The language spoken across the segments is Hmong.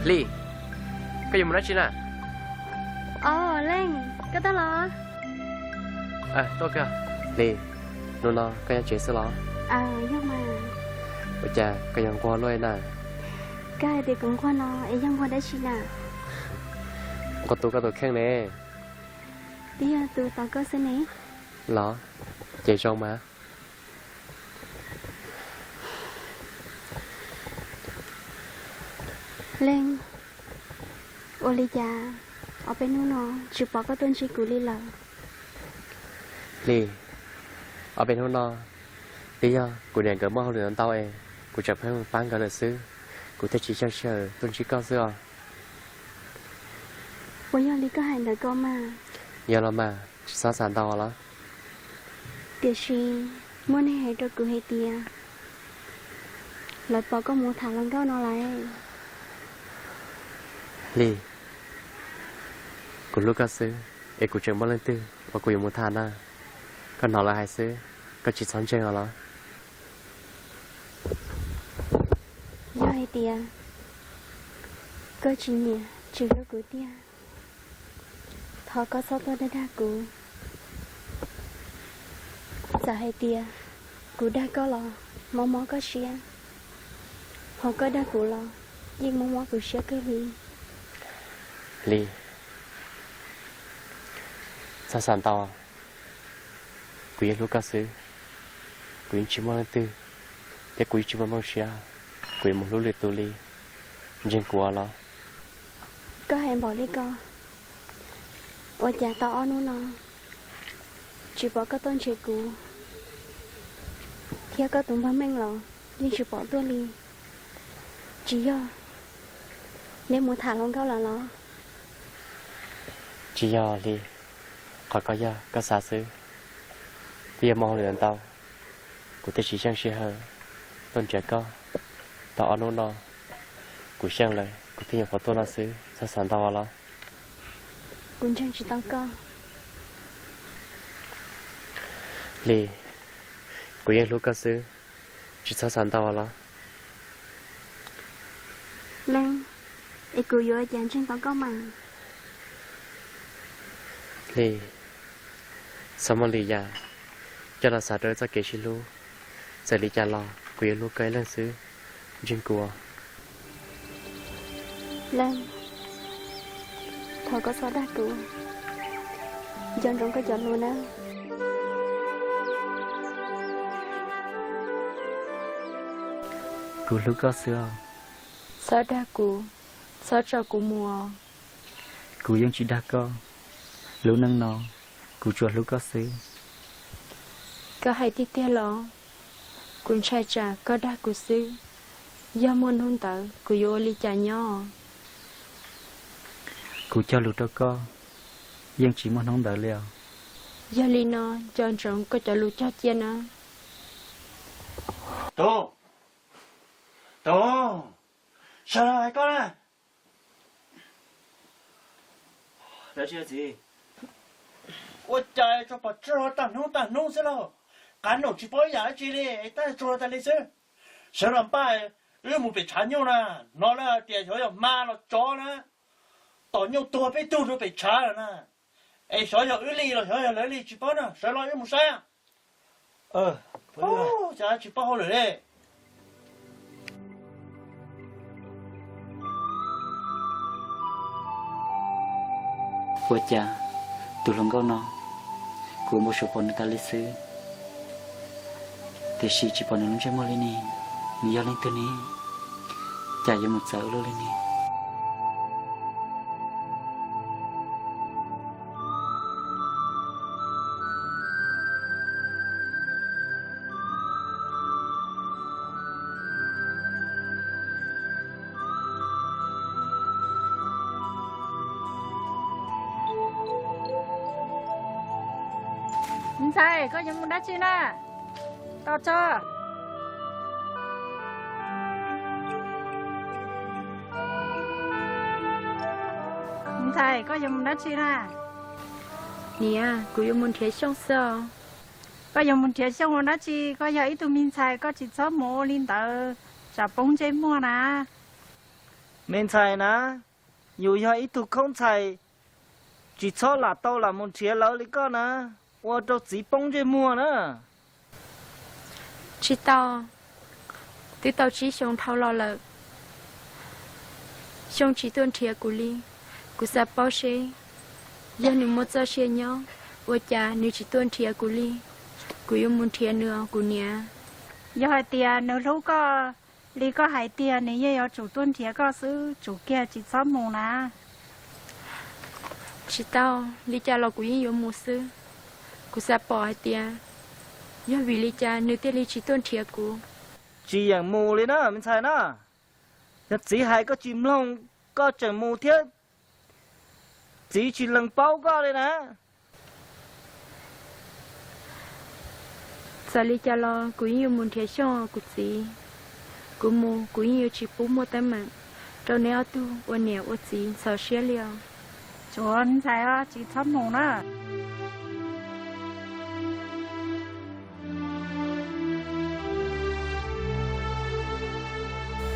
Hli, koj yuav mus dab tsi na? Os, Leej, koj tuaj los? Tuaj kawg. Hli, hnub no koj nyob tsev xwb los? Yog mas. Ua cas koj yuav nquag luaj na? Koj hais tias kuv nquag no es yog nquag dab tsi na? Nquag tu koj tus kheej ne. Twb yog tu tos koj xwb ne. Los, ces zoo mas. Leej, ua li cas ob peb hnub no tsis pom koj tuaj ntsib kuv li lawm? Hli, ob peb hnub no twb yog kuv niam nkawd muaj hauj lwm ntau es kuv tseem pheej pab nkawd lawm xwb, kuv thiaj tsis xyeej sij hawm tuaj ntsib koj xwb os. Puas yog li koj hais ntawd ko mas? Yog los mas, tsis txhob xav ntau los. Tiam sis muaj neeg hais rau kuv hais tias lawv pom koj mus tham hluas nkauj no lawm. Hli, kuv hlub koj xwb, es kuv tseem muaj leej twg uas kuv yuav mus tham na. Koj hnov lawv hais xwb, koj tsis txhob ntseeg os los. Yog hais tias koj tsis nyiam tsis hlub kuv tiag, thov koj txhob tuaj dag dag kuv. Txawm hais tias kuv dag koj los mob mob koj siab, ho koj dag kuv los yeej mob mob kuv siab kawg li. Hli, txhob xav ntau, kuv yeej hlub koj xwb. Kuv yeej tsis muaj leej twg, thiab kuv yeej tsis muaj nplooj siab, kuv yuav mus hlub lwm tus li. Ntseeg kuv os los. Koj hais npaum li ko, ua cas tau ob hnub no tsis pom koj tuaj ntsib kuv, thiab koj tus npawg Meej los yeej tsis pom tuaj li? Tsis yog neb mus tham hluas nkauj lawm los? Tsis yog li, qhov ko yog koj xav xwb. Twb yog muaj hauj lwm ntau, kuv thiaj tsis xyeej sij hawm tuaj nrhiav koj. Tau ob hnub no kuv xyeej lawm, kuv thiaj nyuam qhuav tuaj no xwb, txhob xav ntau los. Kuv ntseeg tsis tau koj. Hli, kuv yeej hlub koj xwb, tsis txhob xav ntau los. Leej, es kuv yuav ua cas ntseeg tau koj mas? Hli, txhob muab lwm yam coj los xav rau txoj kev sib hlub. Txawm li cas los kuv yuav hlub koj ib leeg xwb, ntseeg kuv os. Leej, thov koj txhob dag kuv, nco ntsoov koj cov lus nawb. Kuv hlub koj xwb os. Txhob dag kuv, txhob tso kuv mus os. Kuv yeej tsis dag koj, lub neej no kuv tsuas hlub koj xwb. Koj hais tiag tiag los? Kuv ntshai tsam koj dag kuv xwb, yog muaj hnub ntawd kuv yuav ua li cas nyob? Kuv cog lus rau koj, yeej tsis muaj hnub ntawd li os. Yog li no nco ntsoov koj cov lus cog cia na. Tub, tub, sawv los hais koj na. Ua cas tso pom tsuag tag hnub tag hnub xwb lauj? Qab num tsis paub ib yam dab tsi li, tab tsuag tas li xwb. Sawv los npaj, wb mus pem tshav nyuj na. Hnov lawv hais tias xyov yog hma los tsov na, tom nyuj tuag peb tug rau pem tshav lawm na. Es xyov yog wb li los xyov yog lawv li tsis paub na, sawv los wb mus saib. Cas tsis paub hauj lwm li. Ua cas tus hluas nkauj no, kuv npau suav pom nws tas li xwb, tiam sis tsis pom nws lub ntsej muag li ne? Nws yog leej twg ne? Cas yuav mus txawv ua luaj li ne? Me ntxhais, koj yuav mus dab tsi na? Tos tso. Me ntxhais, koj yuav mus dab tsi na? Niam, kuv yuav mus nrhiav xyoob xwb os. Koj yuav mus nrhiav xyoob ua dab tsi? Koj yog ib tug me ntxhais, koj tsis txhob mus ua li ntawd, tsam poob ntsej muag na. Me ntxhais na, yus yog ib tug khaub ntxhais, tsis txhob lam tau lam mus nrhiav lawv li koj na, ua rau txiv poob ntsej muag na. Tsis tau, twb tau tsib xyoo dhau los lawm, Xyoo tsis tuaj nrhiav kuv li. Kuv xav paub seb yog nws muaj txoj sia nyob, ua cas nws tsis tuaj nrhiav kuv li? Kuv yuav mus nrhiav nws os kuv niam. Yog hais tias nws hlub koj li koj hais tiag, nws yeej yuav tsum tuaj nrhiav koj xwb, tsum kiag tsis txhob mus na. Tsis tau, li cas los kuv yeej yuav mus xwb. Kuv xav pom hais tias yog vim li cas nws thiaj li tsis tuaj nrhiav kuv. Tsis yeem mus li na me ntxhais na. Yog txiv hais koj tsis mloog, koj tseem mus thiab, txiv tsis lees paub koj li na. Txawm li cas los kuv yeej yuav mus nrhiav Xyooj kuv txiv. Kuv mus kuv yeej yuav tsis pub muaj teeb meem rau neb ob tug ua niam ua txiv ntxhov siab li os. Tsuav ntxhais os, tsis txhob mus na.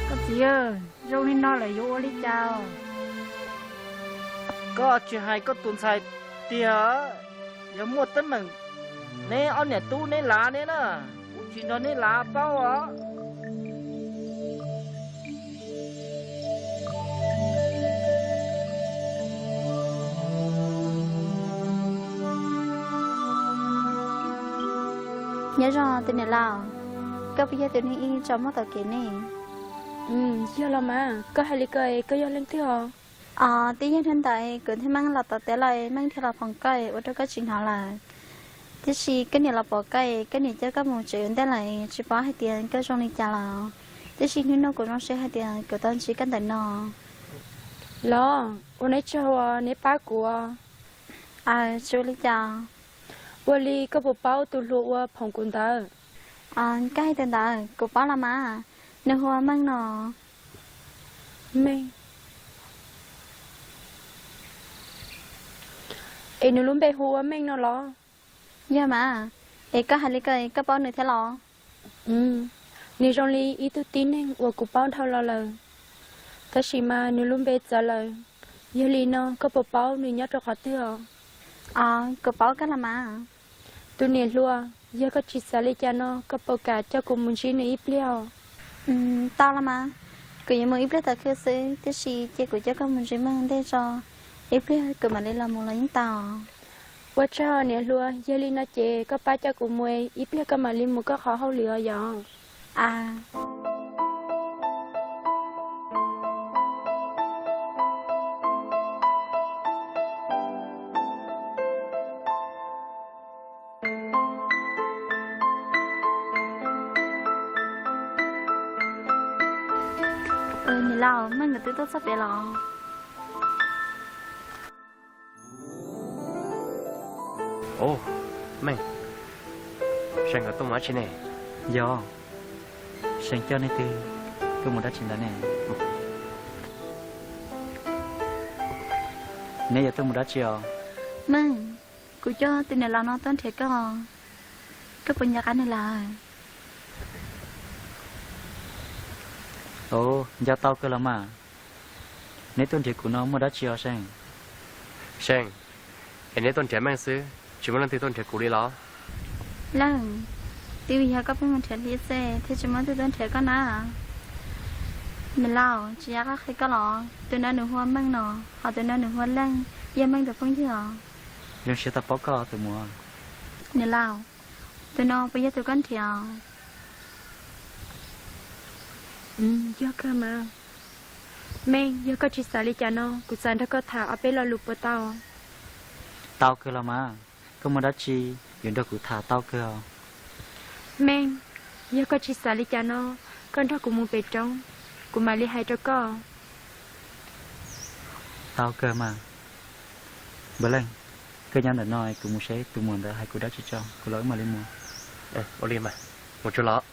Koj txiv, zoo li no lawm yuav ua li cas? Koj tsis hais koj tus ntxhais tiag, yog muaj teeb meem neb ob niam tub neb lav neb na, kuv tsis nrog neb lav paub os. Nyob zoo tus niam laus, koj puas yog tus neeg ib tsaus muaj tom kev ne? Yog los mas, koj hais li ko koj yog leej twg os? Os, twb yog hnub ntawd kuv thiab Meej los tom teb lawm, Meej thiaj los foom koj ua rau koj tsis hnov lawm. Tiam sis koj niam los pom koj, koj niam coj koj mus tsev ua ntej lawm, tsis paub hais tias koj zoo li cas lawm. Tiam sis hnub no kuv zoo siab hais tias kuv tau ntsib koj ntawm no. Los, ua neb tsaug uas neb pab kuv. Aws, tsis ua li cas. Ua li koj puas paub tus hluas uas phoom kuv ntawd? Koj hais tus ntawd kuv paub los mas, nws hu ua Meej no. Meej? Es nws lub npe hu ua Meej no los? Yog mas, es koj hais li ko koj paub nws thiab los? Nws zoo li ib tug tib neeg uas kuv paub dhau los lawm, tab sis mas nws lub npe txawv lawm. Yog li no koj puas paub nws nyob rau qhov twg os? Os, kuv paub koj los mas. Tus niam hluas, yog koj tsis xav li cas no koj puas kam coj kuv mus ntsib nws ib pliag os? Tau los mas, kuv yuav mus ib pliag tom khw xwb, tiam sis cia kuv coj koj mus ntsib Meej ntej tso, ib pliag kuv mam li los mus los yeej tau. Ua tsaug niam hluas, yog li no ces koj pab coj kuv mus, ib pliag koj mam li mus koj qhov hauj lwm os yom. Niam laus, Meej nkawd twb tuaj txog pem los? Ub, Meej, See nkawd tuaj mus dab tsi ne? Yog, See coj nej twb tuaj mus dab tsi ntawd ne? Neb yuav tuaj mus dab tsi os? Meej, kuv coj tus niam laus no tuaj nrhiav koj, koj puas nco qab nws lawm? Ub, nco tau kawg los mas. Neb tuaj nrhiav kuv no muaj dab tsi os See? See, es neb tuaj nrhiav Meej xwb, tsis muaj leej twg tuaj nrhiav kuv li los? Leej, twb vim yog koj pheej mus nrhiav Hli xwb thiaj tsis muaj leej twg tuaj nrhiav koj na. Niam laus, tsis yog koj qhia koj los? Tus no nws hu ua Meej no, ho tus no nws hu ua Leej, yog Meej tus phooj ywg os. Zoo siab tau paub koj tus muam. Niam laus, tus no puas yog tus koj nrhiav? Yog kawg mas. Meej, yog koj tsis xav li cas no, kuv xav nrog koj tham ob peb lo lus puas tau? Tau kawg los mas, koj muaj dab tsi yuav nrog kuv tham tau kawg os. Meej, yog koj tsis xav li cas no, koj nrog kuv mus pem roob, kuv mam li hais rau koj. Tau kawg mas. Npawg Leej, koj nyob ntawm no kuv mus seb tus muam ntawd hais kuv dab tsi tso, kuv los wb mam li mus. Ua li mas, mus tsuag los.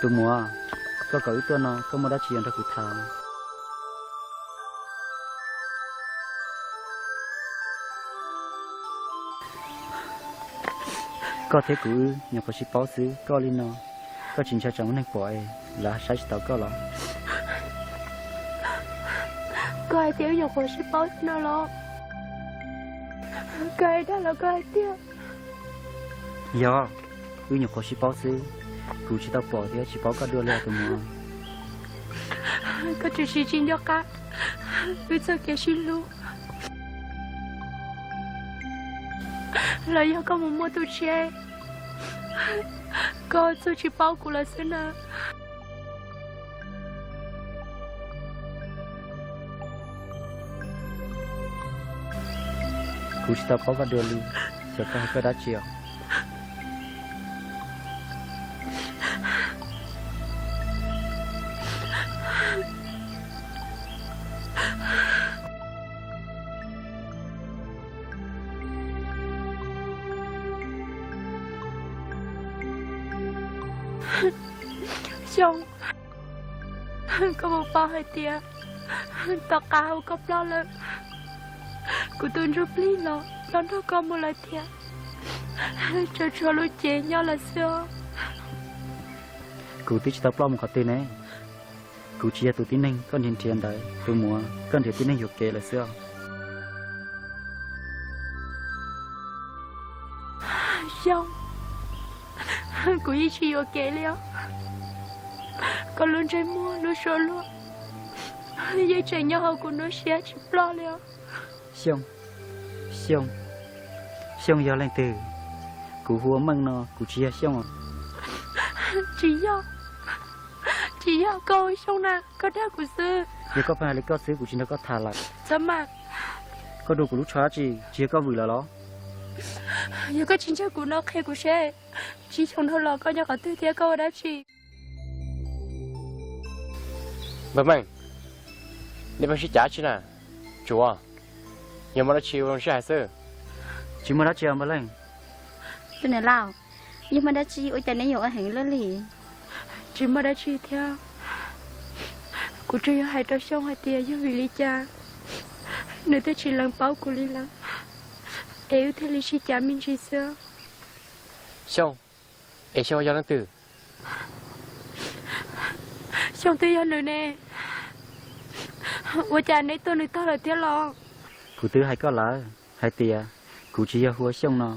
Tus muam, Koj kom wb tuaj no koj muaj dab tsi yuav nrog kuv tham? Koj thiab kuv wb nyuam qhuav sib paub xwb, koj li no, koj tsis ntshai tsam muaj neeg pom es lawv saib tsis taus koj los? Koj hais tias wb nyuam qhuav sib paub xwb no los? Koj hais dag los koj hais tiag? Yog, wb nyuam qhuav sib paub xwb, kuv tsis tau pom thiab tsis paub koj dua li os tus muam. Koj tsis tsis nco qab wb txoj kev sib hlub, los yog koj mus muaj tus tshiab, koj txawj tsis paub kuv lawm xwb na. Kuv tsis tau paub koj dua li, xyov koj hais koj dab tsi os. Xyooj, koj puas paub hais tias tom qab uas koj ploj lawm, kuv tus ntsuj plig los ploj nrog koj mus lawm thiab, tsuas tshuav lub cev nyob lawm xwb os. Kuv twb tsis tau ploj mus qhov twg ne. Kuv tsis yog tus tib neeg koj nrhiav nrhiav ntawd, tus muam, koj nrhiav tib neeg yuam kev lawm xwb os. Xyooj, kuv yeej tsis yuam kev li os. Koj lub ntsej muag lub suab luag yeej tseem nyob hauv kuv nruab siab tsis ploj li os. Xyooj, Xyooj, Xyooj yog leej twg? Kuv hu ua Meej no, kuv tsis yog Xyooj os. Tsis yog, tsis yog, koj hu Xyooj na, koj dag kuv xwb. Yog koj pheej hais li koj xwb kuv tsis nrog koj tham lawm. Txhob mas. Koj dua kuv lub tsho dab tsi, tsis yog koj vwm lawm los? Yog koj tsis ntseeg kuv no qhia kuv seb, tsib xyoos dhau los koj nyob qhov twg thiab koj ua dab tsi? Npawg Meej, nej pheej sib cav dab tsi na? Tsuav, yog muaj dab tsi ua zoo sib hais xwb. Tsis muaj dab tsi os npawg Leej. Tus niam laus, yog muaj dab tsi ua cas neb yuav ua heev luaj li? Tsis muaj dab tsi thiab. Kuv tsuas yog hais rau Xyooj hais tias yog vim li cas nws twb tsis lees paub kuv li lawm, es wb thiaj li sib cav me ntsis xwb. Xyooj, es Xyooj yog leej twg? Xyooj twb yog nws ne. Ua cas neb tuaj nws tog lawm thiab los? Kuv twb hais koj lawm hais tias kuv tsis yog hu ua Xyooj no,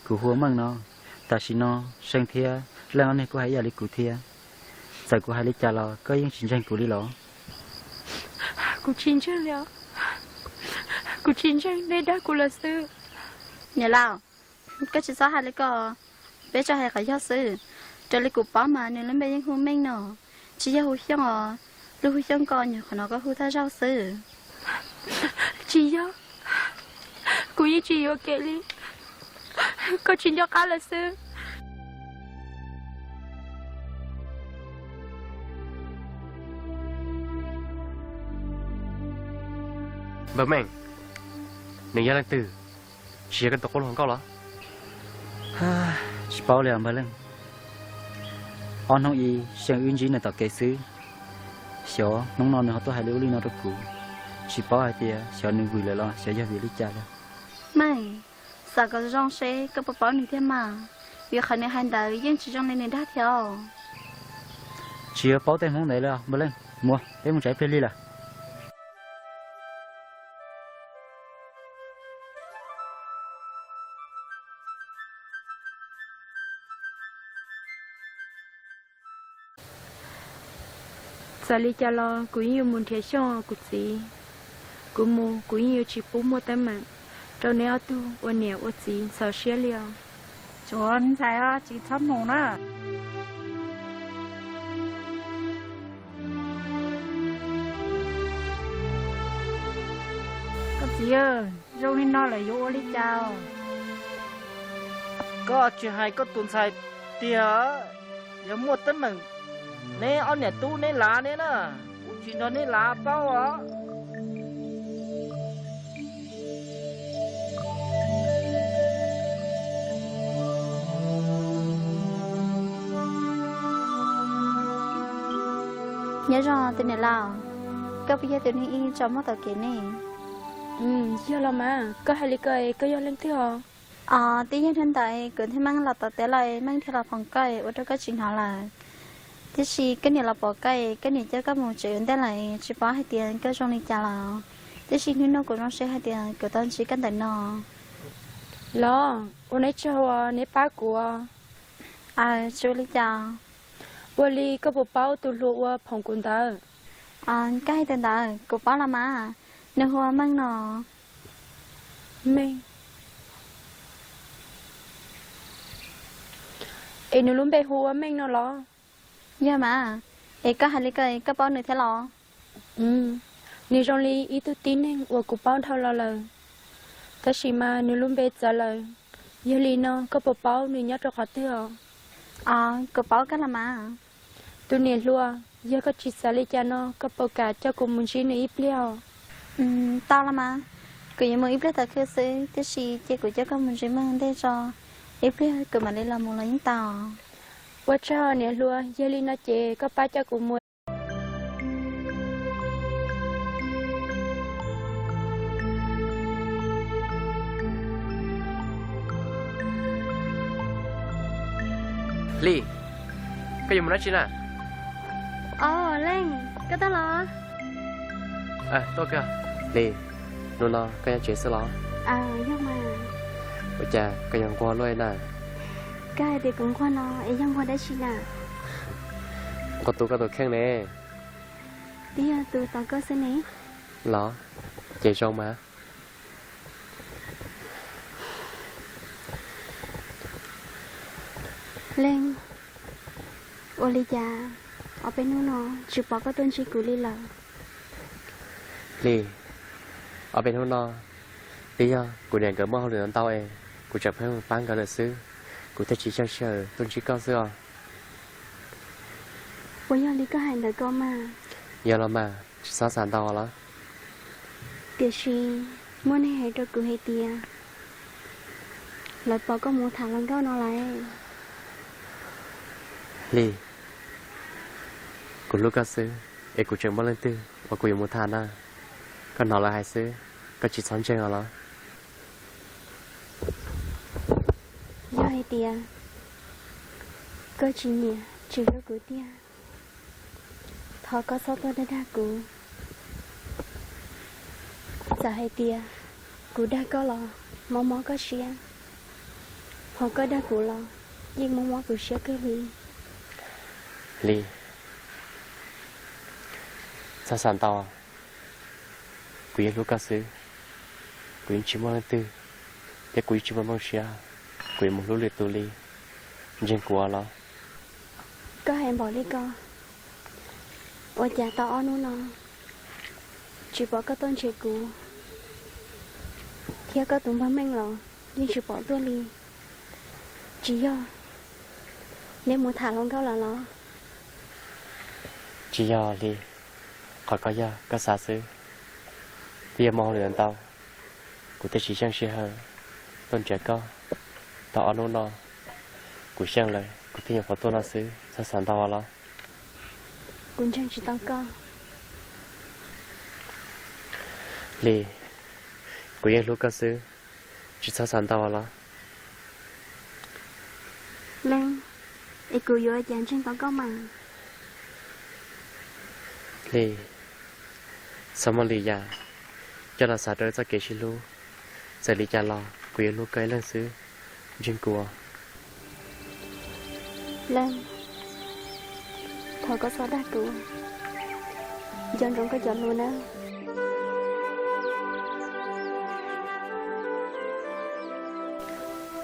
kuv hu ua Meej no. Tam sim no Seej thiab Leej ob niag kuj hais ib yam li kuv thiab. Txawm kuv hais li cas los koj yeej tsis ntseeg kuv li los? Kuv tsis ntseeg li os. Kuv tsis ntseeg, nej dag kuv lawm xwb. Niam laus, koj tsis txhob hais li ko, peb tsuas hais qhov yog xwb. Raws li kuv paub mas nws lub npe yeej hu Meej no, tsis yog hu Xyooj os. Lub hu Xyooj ko nyuam qhuav hnov koj hu thawj zaug xwb. Tsis yog, kuv yeej tsis yuam kev li, koj tsis nco qab lawm xwb. Npawg Meej, nws yog leej twg? Tsis yog koj tus qub hluas nkauj los? Tsis paub li os npawg Leej. Ob hnub ib Seej wb ntsib nws tom kev xwb, xyov hnub no nws ho tuaj hais li ub li no rau kuv. Tsis paub hais tias xyov nws vwm lawm los xyov yog vim li cas lawm. Meej, xav kom zoo seb koj puas paub nws thiab mas, vim qhov nws hais ntawd yeej tsis zoo li nws dag thiab os. Tsis yuav paub tej Hmoob ntawd li os npawg Leej. Muaj, peb mus tsam ib pliag lig lawm. Txawm li cas los kuv yeej yuav mus nrhiav Xyooj kuv txiv. Kuv mus kuv yeej yuav tsis pub muaj teeb meem rau neb ob tug ua niam ua txiv ntxhov siab li os. Tsuav ntxhais os, tsis txhob mus na. Koj txiv, zoo li no lawm yuav ua li cas? Koj tsis hais koj tus ntxhais tiag, yog muaj teeb meem neb ob niam tub neb lav neb na, kuv tsis nrog neb lav paub os. Nyob zoo tus niam laus, koj puas yog tus neeg ib tsaus muaj tom kev ne? Yog los mas, koj hais li ko es koj yog leej twg os? Os, twb yog hnub ntawd kuv thiab Meej los tom teb lawm, Meej dhia los phoom koj es ua rau koj tsis hnov lawm. Tiam sis koj niam los pom koj es koj niam coj koj mus tsev ua ntej lawm, tsis paub hais tias koj zoo li cas lawm. Tiam sis hnub no kuv zoo siab hais tias kuv tau ntsib koj ntawm no. Los, ua neb tsaug uas neb pab kuv. Aws, tsis ua li cas. Ua li koj puas paub tus hluas uas phoom kuv ntawd? Koj hais tus ntawd kuv paub los mas, nws hu ua Meej no. Meej? Es nws lub npe hu ua Meej no los? Yog mas, es koj hais li ko koj paub nws thiab los? Nws zoo li ib tug tib neeg uas kuv paub dhau los lawm, tab sis mas nws lub npe txawv lawm. Yog li no koj puas paub nws nyob rau qhov twg os? Os, kuv paub koj los mas. Tus niam hluas, yog koj tsis xav li cas no koj puas kam coj kuv mus ntsib nws ib pliag os? Tau los mas, kuv yuav mus ib pliag tom khw xwb, tiam sis cia kuv coj koj mus ntsib Meej ua ntej tso, ib pliag kuv mam li los mus los yeej tau. Ua tsaug niam hluas, yog li no ces koj pab coj kuv mus. Hli, koj yuav mus dab tsi na? Os, Leej, koj tuaj los? Tuaj kawg. Hli, hnub no koj nyob tsev xwb los? Yog mas. Ua cas koj yuav nquag luaj na? Koj hais tias kuv nquag no es yog nquag dab tsi na? Nquag tu koj tus kheej ne. Twb yog tu tos koj xwb ne. Los, ces zoo mas. Leej, ua li cas ob peb hnub no tsis pom koj tuaj ntsib kuv li lawm? Hli, ob peb hnub no twb yog kuv niam nkawd muaj hauj lwm ntau es kuv tseem pheej pab nkawd lawm xwb, kuv thiaj tsis xyeej sij hawm tuaj ntsib koj xwb os. Puas yog li koj hais ntawd ko mas? Yog los mas, tsis txhob xav ntau los. Tiam sis muaj neeg hais rau kuv hais tias lawv pom koj mus tham hluas nkauj no lawm. Hli, kuv hlub koj xwb, es kuv tseem muaj leej twg uas kuv yuav mus tham na. Koj hnov lawv hais xwb, koj tsis txhob ntseeg os los. Yog hais tias koj tsis nyiam tsis hlub kuv tiag, thov koj txhob tuaj dag dag kuv. Txawm hais tias kuv dag koj los mob mob koj siab, ho koj dag kuv los yeej mob mob kuv siab kawg li. Hli, txhob xav ntau, kuv yeej hlub koj xwb. Kuv yeej tsis muaj leej twg, thiab kuv yeej tsis muaj mooj siab kuv yuav mus hlub lwm tus li. Ntseeg kuv los. Koj hais npaum li ko, ua cas tau ob hnub no tsis pom koj tuaj ntsib kuv, thiab koj tus npawg Meej los yeej tsis pom tuaj li? Tsis yog neb mus tham hluas nkauj lawm los? Tsis yog li, qhov ko yog koj xav xwb. Twb yog muaj hauj lwm ntau, kuv thiaj tsis xyeej sij hawm tuaj nrhiav koj. Tau ob hnub no kuv xyeej lawm, kuv thiaj nyuam qhuav tuaj no xwb, txhob xav ntau los. Kuv ntseeg tsis tau koj. Hli, kuv yeej hlub koj xwb, tsis txhob xav ntau los. Leej, es kuv yuav ua cas ntseeg tau koj mas? Hli, txhob muab lwm yam coj los xav rau txoj kev sib hlub. Txawm li cas los kuv yuav hlub koj ib leeg xwb, ntseeg kuv. Leej, thov koj txhob dag kuv, nco ntsoov koj cov lus nawb.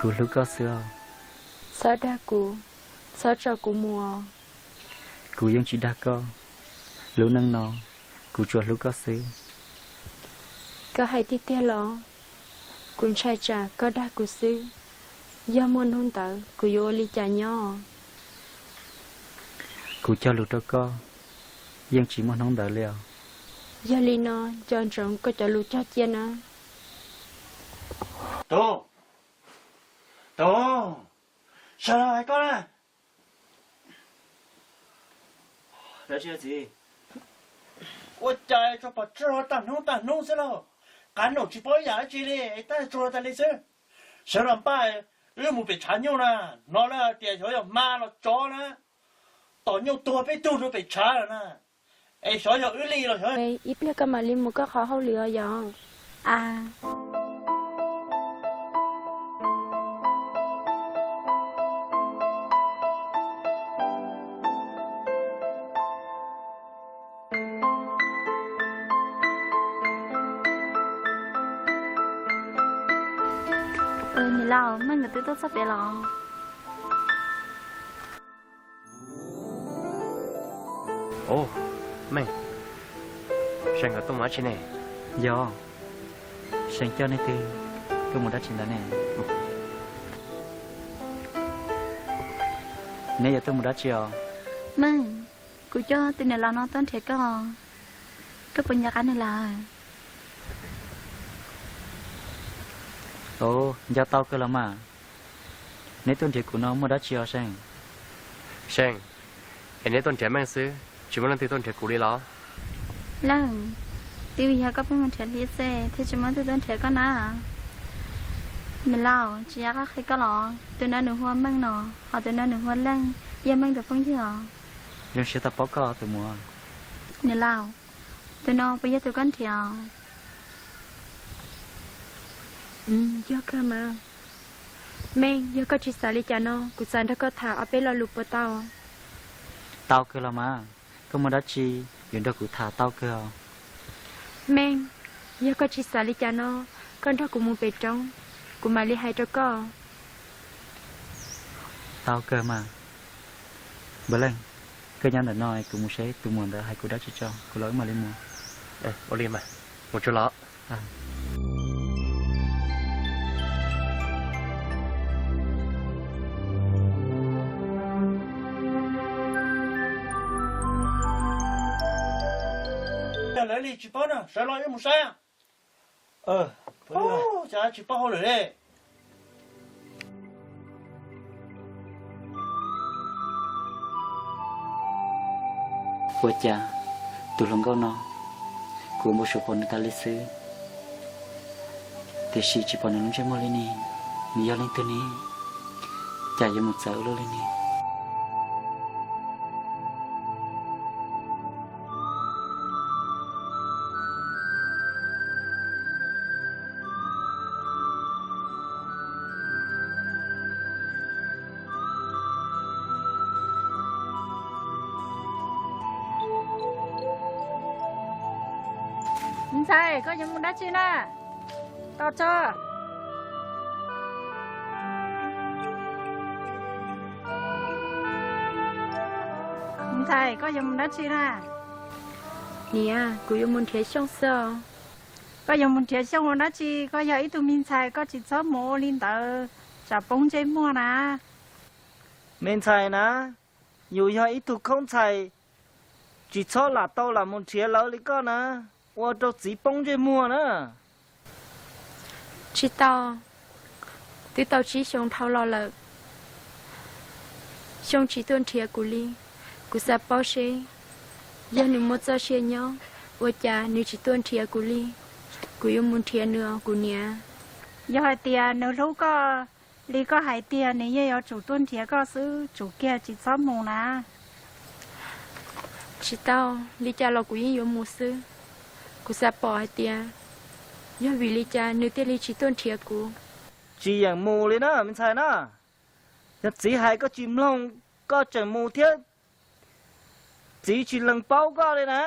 Kuv hlub koj xwb os. Txhob dag kuv, txhob tso kuv mus os. Kuv yeej tsis dag koj, lub neej no kuv tsuas hlub koj xwb. Koj hais tiag tiag los? Kuv ntshai tsam koj dag kuv xwb, yog muaj hnub ntawd kuv yuav ua li cas nyob? Kuv cog lus rau koj, yeej tsis muaj hnub ntawd li os. Yog li no nco ntsoov koj cov lus cog cia na. Tub, tub, sawv los hais koj na. Dab tsi txiv? Ua cas tsuas pom tsuag tag hnub tag hnub xwb lauj? Qab num tsis paub ib yam dab tsi li, tab tsuag tas li xwb. Sawv los npaj, wb mus pem tshav nyuj na, hnov lawv hais tias xyov yog hma los tsov na, tom nyuj tuag peb tug rau pem tshav lawm na. Es xyov yog wb li los xyov. Ib pliag koj mam li mus koj qhov hauj lwm os yom. A. Niam laus, Meej nkawd twb tuaj txog pem los? Ub, Meej, See nkawd tuaj mus dab tsi ne? Yog, See coj nej twb tuaj mus dab tsi ntawd ne? Neb yuav tuaj mus dab tsi os? Meej, kuv coj tus niam laus no tuaj nrhiav koj, koj puas nco qab nws lawm? Ub, nco tau kawg los mas. Neb tuaj nrhiav kuv no muaj dab tsi os See? See, es neb tuaj nrhiav Meej xwb, tsis muaj leej twg tuaj nrhiav kuv li los? Leej, twb yog koj pheej mus nrhiav hliv xwb thiaj tsis muaj leej twg tuaj nrhiav koj na. Niam laus, tsis yog koj qhia koj los? Tus no nws hu ua Meej no, ho tus no nws hu ua Leej, yog Meej tus phooj ywg os. Zoo siab tau paub koj tus muam. Niam laus, tus no puas yog tus koj nrhiav? Yog kawg mas. Meej, yog koj tsis xav li cas no, kuv xav nrog koj tham ob peb lo lus puas tau? Tau kawg los mas, koj muaj dab tsi yuav nrog kuv tham tau kawg os. Meej, yog koj tsis xav li cas no, koj nrog kuv mus pem roob, kuv mam li hais rau koj. Tau kawg mas. Npawg Leej, koj nyob ntawm no kuv mus seb tus muam ntawd hais kuv dab tsi tso, kuv los wb mam li mus. Ua li mas, mus tsuag los. Yog lawv li tsis paub no, sawv los wb mus saib. Cas tsis paub hauj lwm li. Ua cas tus hluas nkauj no, kuv npau suav pom nws tas li xwb, tiam sis tsis pom nws lub ntsej muag li ne, nws yog leej twg ne? Cas yuav mus txawv ua luaj li ne? Me ntxhais, koj yuav mus dab tsi na? Tos tso. Me ntxhais, koj yuav mus dab tsi na? Niam, kuv yuav mus nrhiav Xyooj xwb os. Koj yuav mus nrhiav Xyooj ua dab tsi? Koj yog ib tug me ntxhais, koj tsis txhob mus ua li ntawd, tsam poob ntsej muag na. Me ntxhais na, yus yog ib tug khaub ntxhais, tsis txhob lam tau lam mus nrhiav lawv li koj na, ua rau txiv poob ntsej muag na. Tsis tau, twb tau tsib xyoo dhau los lawm, Xyooj tsis tuaj nrhiav kuv li. Kuv xav paub seb yog nws muaj txoj sia nyob, ua cas nws tsis tuaj nrhiav kuv li. Kuv yuav mus nrhiav nws os kuv niam. Yog hais tias nws hlub koj li koj hais tiag, nws yeej yuav tsum tuaj nrhiav koj xwb, tsum kiag tsis txhob mus na. Tsis tau, li cas los kuv yeej yuav mus xwb. Kuv xav pom hais tias yog vim li cas nws thiaj li tsis tuaj nrhiav kuv. Tsis yeem mus li na me ntxhais na. Yog txiv hais koj tsis mloog, koj tseem mus thiab, txiv tsis lees paub koj li na.